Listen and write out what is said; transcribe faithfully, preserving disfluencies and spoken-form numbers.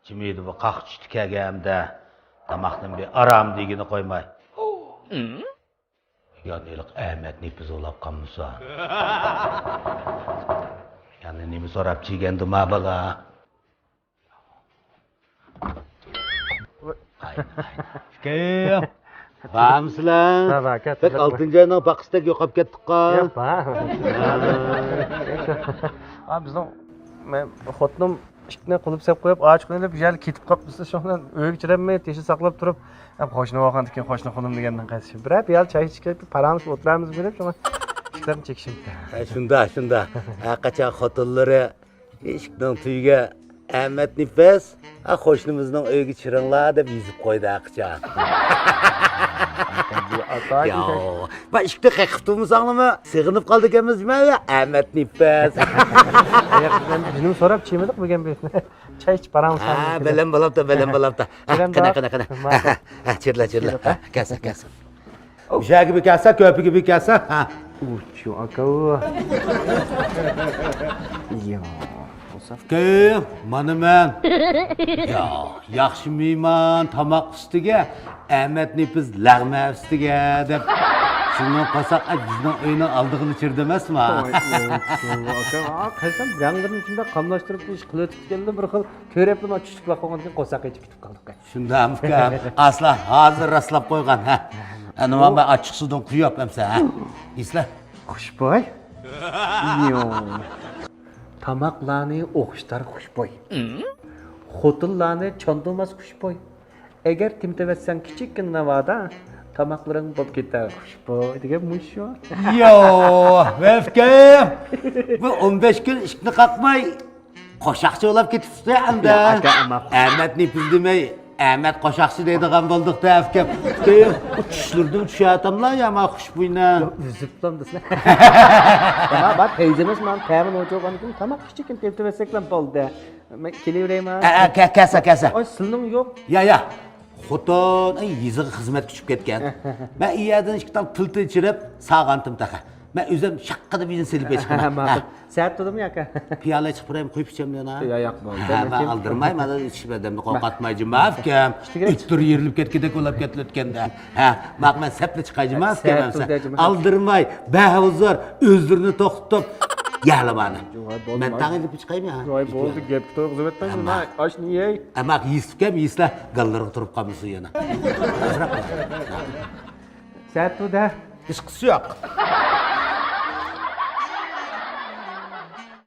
جىمىدا بۇ قاق چۈشتى كەلگەندە، تاماقنىڭ بىر ئارام دېگىنى قويماي. يەنە ھېلىقى ئەمەت نېپىز ئۇلاپ قالمىسا. يەنە نېمە سوراپ چىگەندۇ ما بالا؟ ئۇكام، بارمىسىلەر؟ بار، بار، كەتتۇق، بەك كەتتۇق. ئالتىنچى ئاينىڭ پاقىسىدەك يوقاپ كەتتۇققا. ياق، بار. ھا، بىزنىڭ، مەن خوتۇنۇم ئىشىكنى قۇلۇپ سەپ قويۇپ، ئاچىقىنى دەپ، بىر يەرگە كېتىپ قاپمىسا، شۇڭا ئۆيگە كىرەلمەي، تېشى ساقلاپ تۇرۇپ، ھە، قوشنا بولغاندىكىن قوشنا خۇلۇم دېگەندىن قايسى. بىرەر پىيالە چاي ئىچىپ كېلىپ، پاراڭلىشىپ ئولتۇرامىز دەپ، شۇڭا ئىشىكلەرنى چېكىشىم. ھە، شۇنداق، شۇنداق. ھەر قاچان خوتۇنلىرى ئىشىكنىڭ تۈۋىگە ئەمەت نېپىز، ھە، قوشنىمىزنىڭ ئۆيىگە چىرىڭلار دەپ يېزىپ قويدى ھەر قاچان. ياۋ، ۋە ئىشىكنى قېقىپ تۇرمىساڭلارمۇ سېغىنىپ قالىدىكەنمىز جۇمۇ، يا ئەمەت نېپىز. ياق، بىز ئەمدى جېنىم سوراپ چىمىدۇق بۈگۈن بىز. چاي ئىچىپ پاراڭلىشامىز. ھە، بەلەم بولاپتۇ، بەلەم بولاپتۇ. ھە، قېنى، قېنى، قېنى. ھە، ھە، چىرلا، چىرلا. ھە، كەلسە، كەلسە. مۇشۇ يەرگە بىر كەلسە، كۆپىگە بىر كەلسە. ھە. ئۇچۇ ئاكا. يا، بولسا. ئۇكام، مانا مەن. يا، ياخشى مېھمان تاماق ئۈستىگە، ئەمەت نېپىز لەغمە ئۈستىگە دەپ. شۇنىڭ قورساق ئەپ بىزنىڭ ئۆينىڭ ئالدىغىلا چىردى ئەمەسمۇ؟ ۋاي، ۋاي، ئۇكام، ئا، قايسام رەڭلىرىنى شۇنداق قاملاشتۇرۇپ، ئىش قىلىۋېتىپتىكەنلا، بىر خىل كۆرۈپلا ما چۈشلۈك قىلىپ قويغاندىكىن قورساق ئېچىپ كېتىپ قالدۇق. شۇنداقمۇكەن؟ ئاسلا ھازىر راسلاپ قويغان، ھە. ئەنە مانا ئاچچىقسۇدىن قۇيۇپ ئەمسە، ھە. ئېسىلە. خۇشبۇي. يو. تاماقلارنى ئوخشىتار خۇشبۇي. خوتۇنلارنى چاندۇرماس خۇشبۇي. ئەگەر تېمىتىۋەتسەڭ كىچىككىنە ناۋادا، تاماقلىرىڭ بولۇپ كېتەر خۇشبۇي دېگەن مۇشۇ. يو، ۋەفكەم. بۇ ئون بەش كۈن ئىشىكنى قاقماي، قوشاقچى بولاپ كېتىپسىز ئەمدى. يا، ئاكا، ئەمما. ئەمەت نېپىز دېمەي، ئەمەت قوشاقچى دەيدىغان بولدۇقتا ئەفكەم. ئۇكام، ئۇ چۈشلىرىدىن چۈشەتەملا يا ما خۇشبۇينى. يوق، ئۈزۈپلا دېسىلە. ما، ما، تەيزىمىز ما، تەمىن ئوچۇرغاندىن كېيىن تاماق كىچىككىنە تېمىتىۋەتسەكلا بولدى. مەن كېلىۋېرەيمۇ؟ ئە، ئە، كە-، كەلسە، كەلسە. ئاي، سىلنىڭ يوق. يا، يا. خوتۇن، ئەي، يېزىغا خىزمەتكە چۈشۈپ كەتكەن. مەن ئۇ يەردىن ئىككى تال پىلتە ئىچىرىپ سالغانتىم تېخى. مەن ئۆزۈم شاققىدە بىرنى سېلىپ ئىچىمەن. ماقۇل. سەت تۇردۇمۇ ياكى؟ پىيالە ئىچىپ بېرەيمۇ، قۇيۇپ ئىچەمدۇ يەنە؟ يا، ياق، بولدى. ھە، مەن ئالدىرماي، مانا ئىچىپ ئادەمنى قورقۇتماي جۇمۇ ئەفكەم. ئۆتتۈر يېرىلىپ كەتكۈدەك بولۇپ كېتىۋەتكەندە. ھە، ماق مەن سەپلا چىقاي جۇمۇ ئەفكەم. ئالدىرماي، بەھۇزۇر، ئۆزلىرىنى توختىتىپ، يەلىمانە. مەن تاڭ ئېلىپ چىقايمۇ يا؟ ۋاي، بولدى، گەپكە تويغۇزۇۋەتمەڭ، ئاشنى يەي. ئەمما يېسىكەم، يېسىلە، گاللىرىغا تۇرۇپ قالمىسۇن يەنە. سەت تۇردى. ھېچقىسى يوق.